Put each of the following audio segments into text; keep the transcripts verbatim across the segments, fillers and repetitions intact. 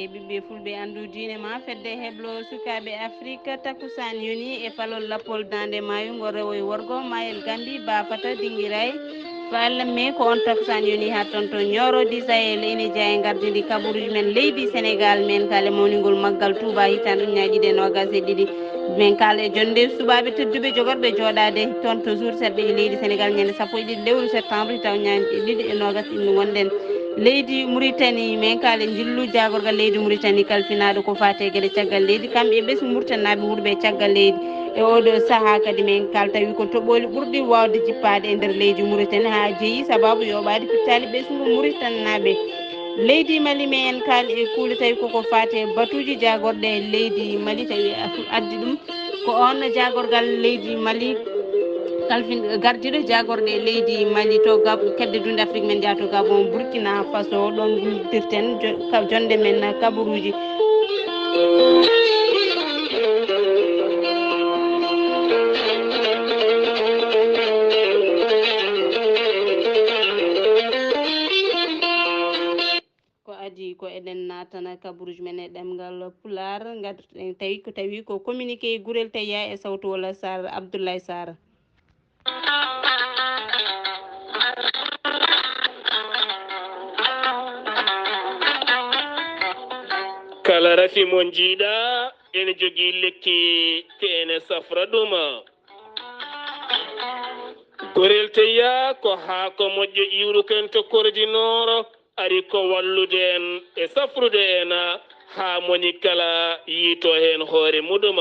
E ɓiɓɓe fulɓe anndu diine ma, fedde heblo sukaaɓe Afrik, takusaan yoni e palol lappol daande maayo ngo rewo e worgo, maayel Gambi, Baafata, Dingiray, Faalle me ko on takusaan yoni haa toon to Nioro di Sahel ene jeyaa e ngardiindi kabaruuji men leydi Senegaal, men kaale mawningol maggal Tuuba hitaande ujunnaaji ɗiɗi e noogaas e ɗiɗi. Men kaale e jonnde suɓaaɓe tedduɓe jogorɓe jooɗaade toon to suudu serɓe e leydi Senegaal ñande sappo e ɗiɗi lewru septembre hitaande ujunnaaji ɗiɗi e noogaas ɗin ngonɗen. Leydi Muritani, men kaale njillu jaagorgal leydi Muritani kalfinaaɗo ko faati e geɗe caggal leydi, kamɓe e ɓesngu Muritaninaaɓe wurɓe e caggal leydi. E oɗo sahaa kadi men kaal tawi ko toɓooli ɓurɗi waawde jippaade e nder leydi Muritani haa jeyi sabaabu yoɓaade pittaali ɓesngu Muritaninaaɓe. Leydi Mali me en kaal e kuule tawi koko faati e batuuji jaagorɗe leydi Mali tawi addi ɗum ko on jaagorgal leydi Mali kalfin gardiiɗo jaagorɗe leydi Mali to Gab kedde dunde Afrik men jeyaa to Gabon, Burkina Faso, ɗon guldirten jo- ka- jonde men kabaruuji. Ko adii ko eɗen naatana kabaruuji men e ɗemngal Pulaar, ngar- tawi ko tawi ko communiqué gurel Taya e sawtu walla Sarr, Abdoulaye Sarr. Kala rafi mo njiiɗa ene jogii lekki ke ene safra ɗum. Gorel Taya ko haako moƴƴo iwruken to Kordi Nooro, ari ko wallude en e safrude en haa moni kala yiito heen hoore muɗum.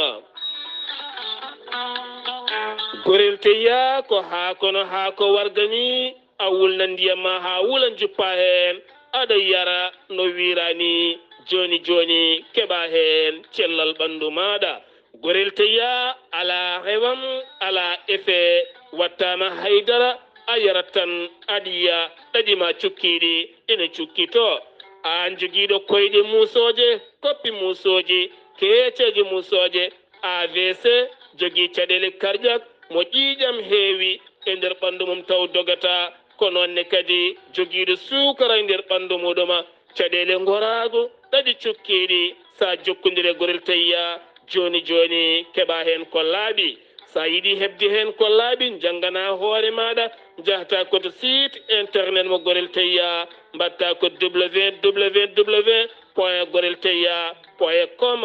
Gorel Taya ko haako no haako warga ni, a wulna ndiyam ma haa wula njuppa heen, aɗa yara no wiira ni, jooni jooni keɓa heen cellal ɓanndu maaɗa. Gorel Taya alaa rewam, alaa effet, wattaama haydara, a yarat tan aɗiya, ɗaɗi ma cukkiiɗi ina cukkitoo. Aan jogiiɗo koyɗe muusooje, koppi muusooji, keeceeje muusooje, A V C, jogii caɗeele karƴak mo ƴiiƴam heewi e nder ɓanndu mum taw dogataa, ko noon ne kadi jogiiɗo suukara e nder ɓanndu muɗum, caɗeele ngoraagu, ɗaɗi cukkiiɗi, so a jokkondiri e Gorel Taya jooni jooni keɓa heen ko laaɓi. So a yiɗi heɓde heen ko laaɓi, njannganaa hoore maaɗa, njahta ko to site internet mo Gorel Taya, mbaɗta ko www point gorel taya point com.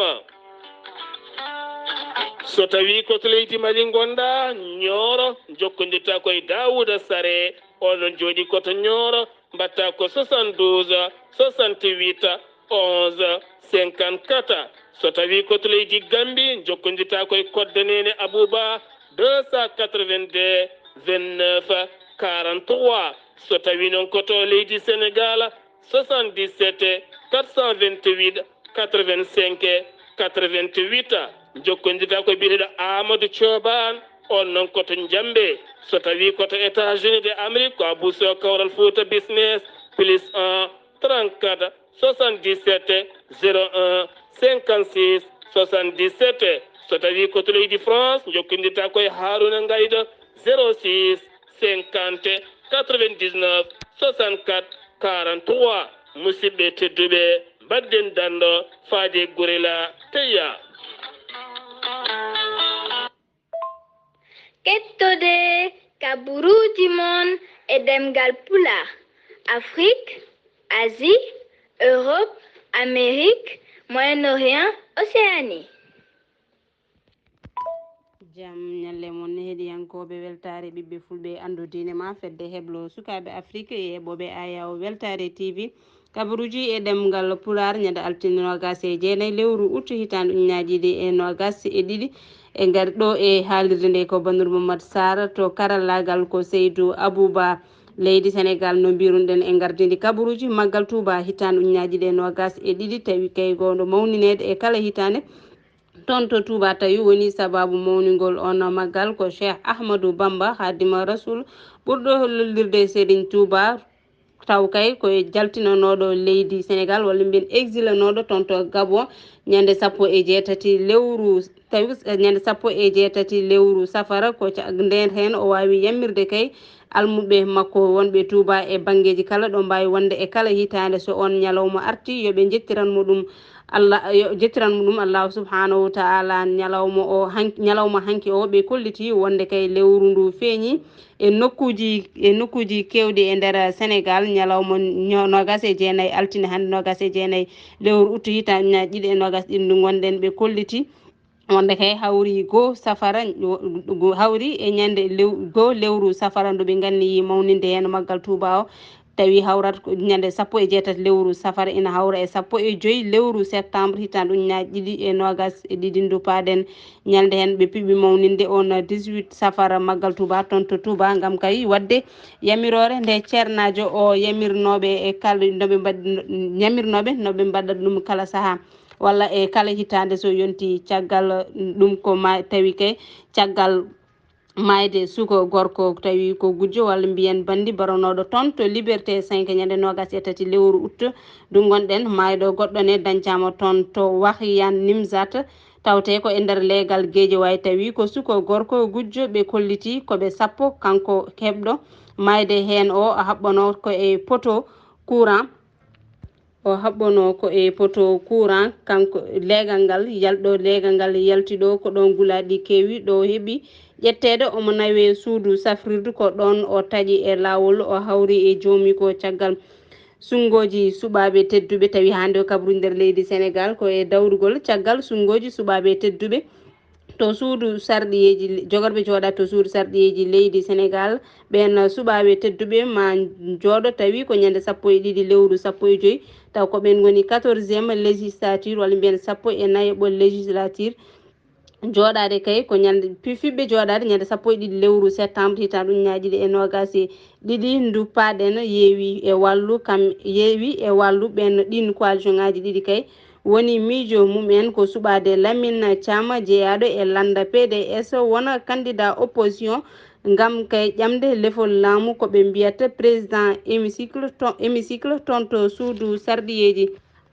So tawii ko to leydi Mali ngonɗaa, Nioro, njokkondirta ko e Daawuda Sare, oon noon jooɗii ko to Nioro, mbaɗta ko soixante-douze, soixante-huit, onze, cinquante-quatre. So tawii ko to leydi Gambi, njokkondirta ko e Kodda Neene Abuba, deux cent quatre-vingt-deux, vingt-neuf, quarante-trois. So tawii noon ko to leydi Senegaal, soixante-dix-sept, quatre cent vingt-huit, quatre-vingt-cinq, quatre-vingt-huit. Njokkondirta ko e biyeteeɗo Amadou Thioban, oon noon ko to Njambe. So tawii ko to États-Unis de Amérique, ko Abou Sow, Kawral Fouta Business, plus un, trente-quatre, soixante-dix-sept, zéro un, cinquante-six, soixante-dix-sept. So tawii ko to leydi France, njokkondirta ko e Harouna Ngaydo, zéro six, cinquante, quatre-vingt-dix-neuf, soixante-quatre, quarante-trois. Musidɓe tedduɓe, mbaɗden danndo faade Gorel Taya. Kettode kabaruuji mon e ɗemngal Pulaar, Afrik, Asie, Europe, Amérique, Moyen-Orient, Océanie. Jam ñalle mon, heɗiyankooɓe. Weltaare ɓiɓɓe fulɓe, anndu diine ma, fedde heblo sukaaɓe Afrik e heɓooɓe Ayaw Weltaare T V. Kabaruuji e ɗemngal Pulaar, ñande altine noogas e jeenayi lewru ut hitaande ujunnaaji ɗiɗi e noogas e ɗiɗi. E ngar ɗo e haalirde nde ko Banur Mamadou Sarr, to karallaagal ko Seydou Abouba. Leydi Senegaal, no mbirunoɗen e ngardiindi kabaruuji maggal Tuuba hitaande ujunnaaji ɗiɗi e noogas e ɗiɗi, tawi kay ko no mawnineede e kala hitaande. Toon to Tuuba tawi woni sabaabu mawningol on maggal ko Cheikh Ahmadou Bamba Khadima Rasoul, ɓurɗo lollirde Serigne Touba, taw kay ko e jaltinanooɗo leydi Senegal, walla mbiyen exilanooɗo toon to Gabon, ñande sappo e jeetati lewru, tawi, eh, ñande sappo e jeetati lewru safara, ko ca-, nden heen o waawi yammirde kay almuɓe makko wonɓe Touba e banngeeji kala ɗo mbaawi wonde e kala hitaande, so oon ñalawma arti, yo ɓe njettiran mo ɗum Allah, yo njettiran mo ɗum Allahu subhanahu wa ta'ala. Ñalawma o han-, ñalawma hanki o, ɓe kolliti wonde kay lewru ndu feeñi e nokkuuji, e nokkuuji keewɗi e nder Senegal, ñalawma ño-, noogas e jeenayi, altine hannde noogas e jeenayi lewru août hitaande ujunnaji ɗiɗi e noogas ɗin ndu ngonɗen, ɓe kolliti wonde kay hawri goo safara, go-, hawri e ñande lew-, goo lewru safara ndu ɓe nganniyi mawninde heen maggal Touba o, tawi hawrat ko ñande sappo e jeetati lewru safara, ina hawra e sappo e joyi lewru septembre hitaande ujunnaji ɗiɗi e noogas e ɗiɗi ndu paaɗen. Ñalnde heen ɓe piɓi mawninde on dix-huit safara maggal Touba toon to Touba, ngam kay waɗde yamiroore nde ceernaajo o yamirnooɓe e kala no ɓe mbaɗ-, yamirnooɓe no ɓe mbaɗat ɗum kala sahaa, walla e kala hitaande so yonti. Caggal ɗum ko ma tawi kay caggal maayde suko gorko tawi ko gujjo walla mbiyen banndi baronooɗo toon to Liberté cinq ñande noogas e tati lewru août ndu ngonɗen, maayɗo goɗɗo ne dañcaama toon to Wahyan Nimzat, tawte ko e nder leegal Guédiawaye, tawi ko suko gorko gujjo, ɓe kolliti ko ɓe sappo, kanko heɓɗo maayde heen o, o haɓɓanoo ko e poto courant. O haɓɓanoo ko e poto courant, kanko leegal ngal yalɗo, leegal ngal yalti ɗo, ko ɗoon gulaaɗi keewi, ɗo heɓi ƴetteede omo nawee suudu safrirdu, ko ɗoon o taƴi e laawol, o hawri e joomi ko caggal sunngooji suɓaaɓe tedduɓe, tawi hannde o kabru nder leydi Senegal ko e dawrugol caggal sunngooji suɓaaɓe tedduɓe to suudu sarɗiyeeji, jogorɓe jooɗaade to suudu sarɗiyeeji leydi Senegal. Ɓeen suɓaaɓe tedduɓe ma njooɗo tawi ko ñande sappo e ɗiɗi lewru sappo e joyi, taw ko ɓeen ngoni quatorzième législature, walla mbiyen sappo e nayaɓo législature. Jooɗaade kay ko ñande, pi-, fiɓɓe jooɗaade ñande sappo e ɗiɗi lewru septembre hitaande ujunnaji ɗiɗi e noogas e ɗiɗi ndu paaɗen, yeewi e wallu kam, yeewi e wallu ɓeen ɗiin coalition ngaji ɗiɗi kay. Woni miijo mum en ko suɓaade Lamine Thiam, jeyaaɗo e lannda P D S, wona candidat opposition, ngam kay ƴamde lefol laamu ko ɓe mbiyata président hémicycle to, hémicycle toon to suudu sarɗiyeeji.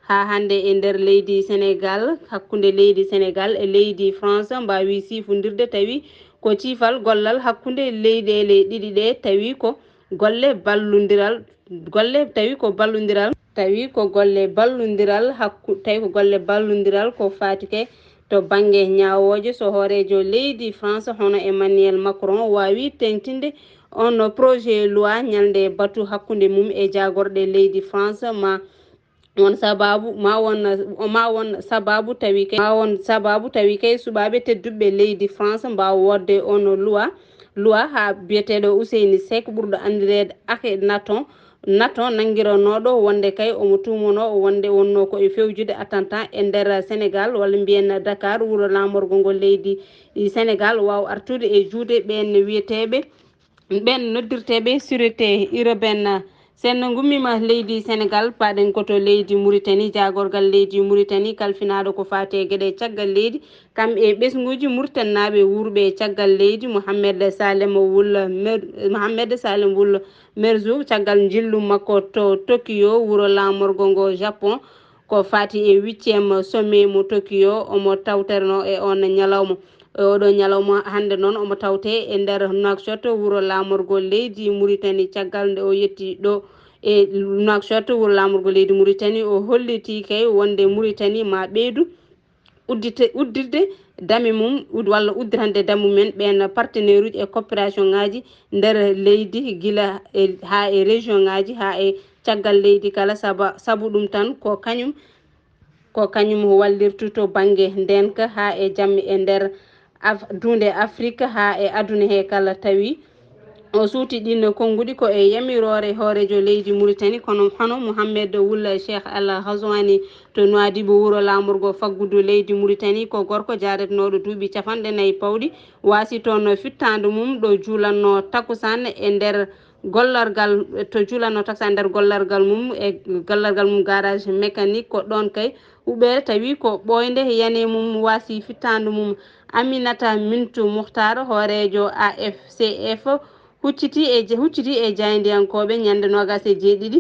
Haa hannde e nder leydi Senegal, hakkunde leydi Senegal e leydi France mbaawi siifondirde, tawi ko ciifal gollal hakkunde leyɗeele ɗiɗi ɗe, tawi ko golle ballondiral, golle, tawi ko ballondiral, tawi ko golle ballondiral hakku-, tawi ko golle ballondiral ko faati ke to bannge ñaawooje. So hooreejo leydi France hono Emmanuel Macron waawi teeŋtinde on projet loi ñalnde batu hakkunde mum e jaagorɗe leydi France, ma won sababu, ma won, ma won sababu tawi kay, ma won sababu tawi kay suɓaaɓe tedduɓe leydi France mbaawa woodde on loi, loi haa biyeteeɗo Ousseyni Seck ɓurɗo anndireede Akhenaton, Naton nanngiranooɗo wonde kay omo tuumanoo wonde wonnoo ko e fewjude attentat e nder Senegal, walla mbiyen Dakar, wuro laamorgo ngo leydi Senegal, waaw artude e juuɗe ɓeen wiyeteeɓe, ɓeen noddirteeɓe sûreté urbaine. Sen ngummiima leydi Senegal, paaɗen ko to leydi Mauritanie, jaagorgal leydi Mauritanie kalfinaaɗo ko faati e geɗe caggal leydi, kam e ɓesnguuji Mauritannaaɓe wuurɓe e caggal leydi, Mohamed Salem Wul Mer-, Mohamed Salem Wul Merzoug, caggal njillu makko to Tokyo, wuro laamorgo ngo Japon, ko faati e huitième sommet mo Tokyo, omo tawtorinoo e oon ñalawma. E oɗo ñalawma hannde noon, omo tawte e nder Nouakchott, wuro laamorgo leydi Mauritanie, caggal nde o yetti ɗo e Nouakchott, wuro laamorgo leydi Mauritanie, o holliti kay wonde Mauritanie ma ɓeydu uddite-, uddirde dame mum, ud-, walla uddirande dame mum en ɓeen partenaire uji e coopération ngaji nder leydi, gila e, haa e région ngaji, haa e caggal leydi kala, saba-, sabu ɗum tan ko kañum, ko kañum wallirtu to bannge ndeenka haa e jam e nder Af-, duunde Afrik haa e aduna he kala. Tawi o suuti ɗiin konnguɗi ko e yamiroore hooreejo leydi Mauritanie, kono hono Mohamed Wul Cheikh Al Ghazouani to Nouadhibou, wuro laamorgo faggudu leydi Mauritanie, ko gorko jaaretnooɗo duuɓi capanɗe nayi pawɗi, waasi toon fittaandu mum ɗo juulatnoo takusaan e nder gollargal, to juulatnoo takusaan nder gollargal mum, e gollargal mum garage mécanique, ko ɗoon kay huɓeere tawi ko ɓooynde yane mum waasi fittaandu mum. Aminata Mintu Muhtar, hooreejo A F C F, hucciti e hucciti e jaayndiyankooɓe ñande noogas e jeeɗiɗi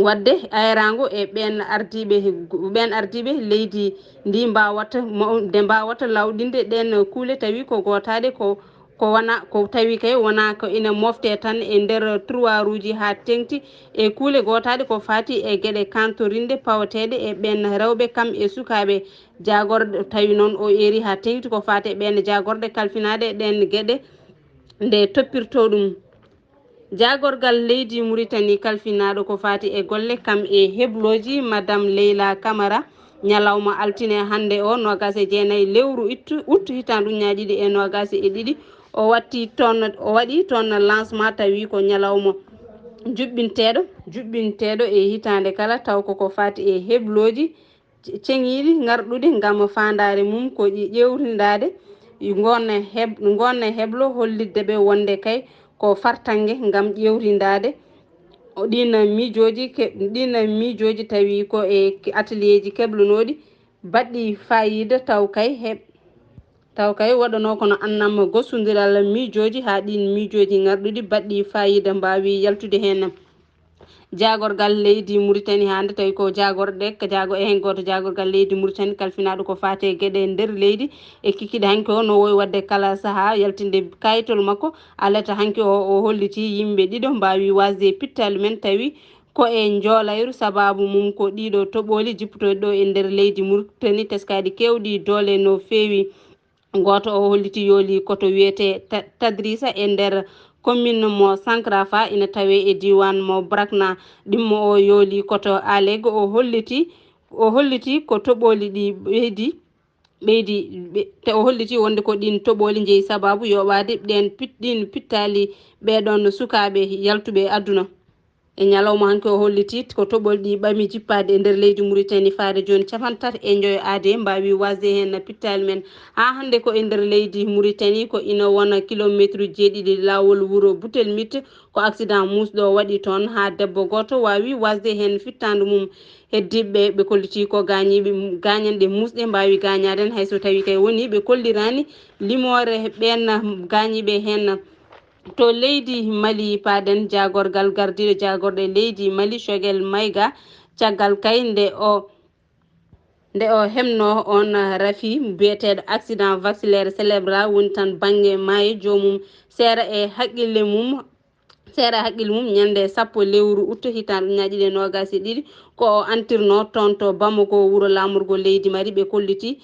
waɗde ayeraango e ɓeen ardiiɓe ɓeen ardiiɓe leydi ndi mbaawata nde mbaawata lawɗinde ɗeen kuule tawi ko gootaade ko ko wona ko tawi kay wona ko ina mofte tan e nder tiruwaaruuji haa teeŋti e kuule gootaaɗe ko faati e geɗe kantorinde pawateeɗe e ɓeen rewɓe kam e sukaaɓe jaagorɗe tawi noon o eeri haa teeŋti ko faati e ɓeen jaagorɗe kalfinaaɗe e ɗeen geɗe nde toppirtoo ɗum. Jaagorgal leydi Muritani kalfinaaɗo ko faati e golle kam e heblooji Madame Leyla Camara ñalawma altine hannde o noogaas e jeenayi lewru ittu ut hitaande ujunnaaji ɗiɗi e noogaas e ɗiɗi o watti toon o waɗi toon lancement tawi ko ñalawma juɓɓinteeɗo juɓɓinteeɗo e hitaande kala taw koko faati e heblooji ceŋiiɗi ngarɗuɗi ngam faandaare mum ko ƴeewtindaade ngoon heblo hollitde ɓe wonde kay ko fartaŋŋe ngam ƴeewtindaade ɗiin miijooji ɗiin miijooji tawi ko e atelieeji keblonooɗi baɗɗi faayiida taw kay heɓ taw kay waɗanoo kono annam gostondiral miijooji haa ɗiin miijooji ngarɗuɗi baɗɗi faayiida mbaawi yaltude heen. Jaagorgal leydi Muritani hannde tawi ko jaagorɗe jaago e heen gooto jaagorgal leydi Muritani kalfinaaɗo ko faate geɗe nder leydi e kikiɗe hanki o no wowi waɗde kala sahaa yaltinde kayitol makko alata hanki o o holliti yimɓe ɗiɗo mbaawi wasde pittaali men tawi ko e njoolayru sababu mum ko ɗiɗo toɓooli jippotooɗi ɗo e nder leydi Muritani teskaaɗi keewɗi doole no feewi. Gooto o holliti yooli koto wiyetee Tadrisa e nder commune mo Sankrafa ina tawee e diiwaan mo Brakna. Ɗimmo o yooli koto Alego o holliti o holliti ko toɓooli ɗi ɓeydi ɓeydi te o holliti wonde ko ɗiin toɓooli njeyi sababu yoɓaade ɗeen ɗiin pittaali ɓeeɗoon sukaaɓe yaltuɓe aduna. E ñalawma hanki o hollitii ko toɓolɗi ɓami jippaade e nder leydi Muritani faade jooni capanɗe tati e njoyo aade mbaawi wasde heen pittaali men. Haa hannde ko e nder leydi Muritani ko ina wona kilomeetruuji jeeɗiɗi laawol wuro Butelmit ko accident muusɗo waɗi toon haa debbo gooto waawi wasde heen fittaandu mum. Heddiiɓe ɓe kollitii ko gaañiiɓe gaañanɗe muusɗe mbaawi gaañaade hay so tawii kay woni ɓe kolliraani limoore ɓeen gaañiiɓe heen. To leydi Mali paaden jaagorgal gardiiɗo jaagorɗe leydi Mali Choguel Maïga caggal kay nde o nde o heɓnoo oon rafi biyeteeɗo accident vasculaire cérébral woni tan bannge maayo joomum seera e haqqille mum seera e haqqille mum ñannde sappo lewru ut hitaande ujunnaaji ɗiɗi e noogaas e ɗiɗi ko o antirnoo toon to Bamako wuro laamorgo leydi Mali ɓe kolliti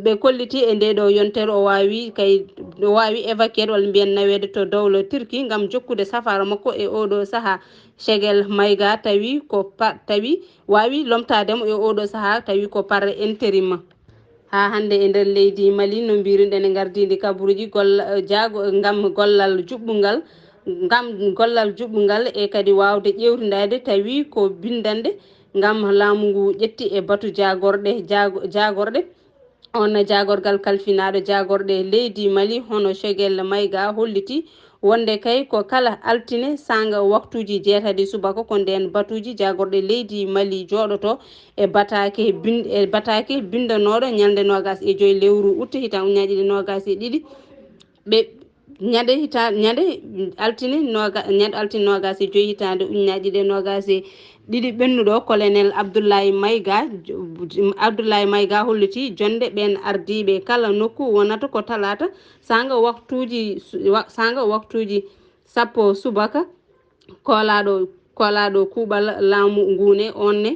Ɓe kolliti e ndee ɗoo yontere o waawi kay o waawi évacueede walla mbiyen naweede to dowla Turki ngam jokkude safaara makko e oo ɗoo sahaa. Choguel Maïga tawi ko pa tawi waawi lomtaade mo e oo ɗoo sahaa tawi ko par intérim. Haa hannde e nder leydi Mali no mbiiruɗen e ngardiindi kabaruuji golla jaago ngam gollal juɓɓungal ngam gollal juɓɓungal e kadi waawde ƴeewtindaade tawi ko binndannde ngam laamu ngu ƴetti e batu jaagorɗe jaago jaagorɗe. Oon jaagorgal kalfinaaɗo jaagorɗe leydi Mali hono Choguel Maïga holliti wonde kay ko kala altine saanga waktuuji jeetati subaka ko ndeen batuuji jaagorɗe leydi Mali jooɗoto e bataake bin e bataake binndanooɗo ñalnde noogaas e joy lewru ut hitaande ujunnaaji ɗiɗi e noogaas e ɗiɗi ɓe ñande hita ñande altine noga ñande altine nogas e joyi hitaande ujunnaaji ɗiɗi e nogas e ɗiɗi ɓennuɗo colonel Abdoulaye Maïga Abdoulaye Maïga holliti jonde ɓeen ardiiɓe kala nokku wonata ko talaata saanga waktuuji saanga waktuuji sappo subaka koolaaɗo koolaaɗo kuuɓal laamu ngune on ne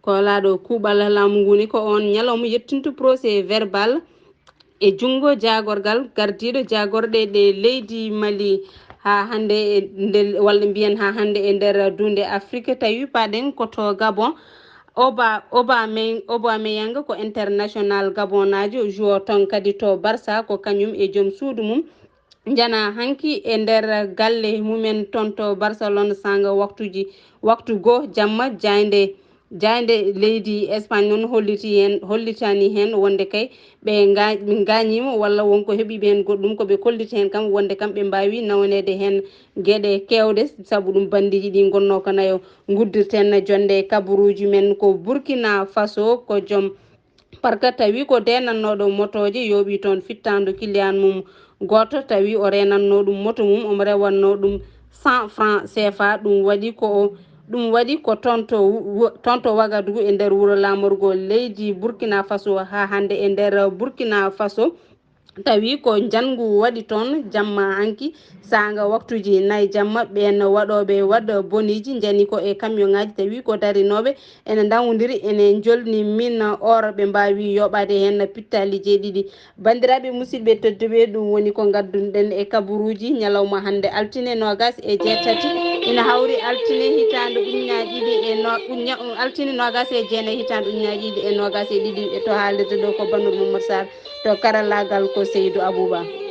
Koolaaɗo kuuɓal laamu ngu ni ko oon ñalawma yettintu procès verbal e junngo jaagorgal gardiiɗo jaagorɗe ɗe leydi Mali haa hannde e nder walla mbiyen haa hannde e nder duunde Afrik tawi paaɗen ko to Gabon Oba Obame Obameyang ko international gabonaajo jouo toon kadi to Barça ko kañum e joom suudu mum Njana hanki e nder galle mumen toon to Barcelone saanga waktuuji waktu goo jamma jaaynde jaaynde leydi Espagne noon holliti heen hollitani heen wonde kay ɓe gaañiima walla won ko heɓiiɓe heen goɗɗum ko ɓe kolliti heen kam wonde kam ɓe mbaawi nawneede heen geɗe keewɗe sabu ɗum banndiiji ɗi ngonnoo ko nayo nguddirten jonde kabaruuji men ko Burkina Faso ko joom Parka tawi ko deenannooɗo motooje yooɓii toon fittaandu kiliyaan mum Gooto tawi o reenatnoo ɗum moto mum, omo rewatnoo ɗum cent francs C F A. Ɗum waɗi ko o, ɗum waɗi ko toon to wu-, toon to Wagadugu e nder wuro laamorgo leydi Burkina Faso. Haa hannde e nder Burkina Faso, tawi ko njanngu waɗi toon jamma hanki, saanga waktuuji nayi jamma, ɓeen waɗooɓe waɗ boniiji njani ko e camion ŋaaji, tawi ko darinooɓe ene ndawondiri, ene njolni min or ɓe mbaawi yoɓaade heen pittaali jeeɗiɗi. Banndiraaɓe musidɓe tedduɓe, ɗum woni ko ngaddunɗen e kabaruuji ñalawma hannde altine noogaas e jeetati, ina hawri altine hitaande ujunnaaji ɗiɗi e no-, uña-, altine noogaas e jeenayi hitaande ujunnaaji ɗiɗi e noogaas e ɗiɗi. E to haalirde ɗo ko Bannoor Momar Sarr, to karallaagal ko Seydou Abouba.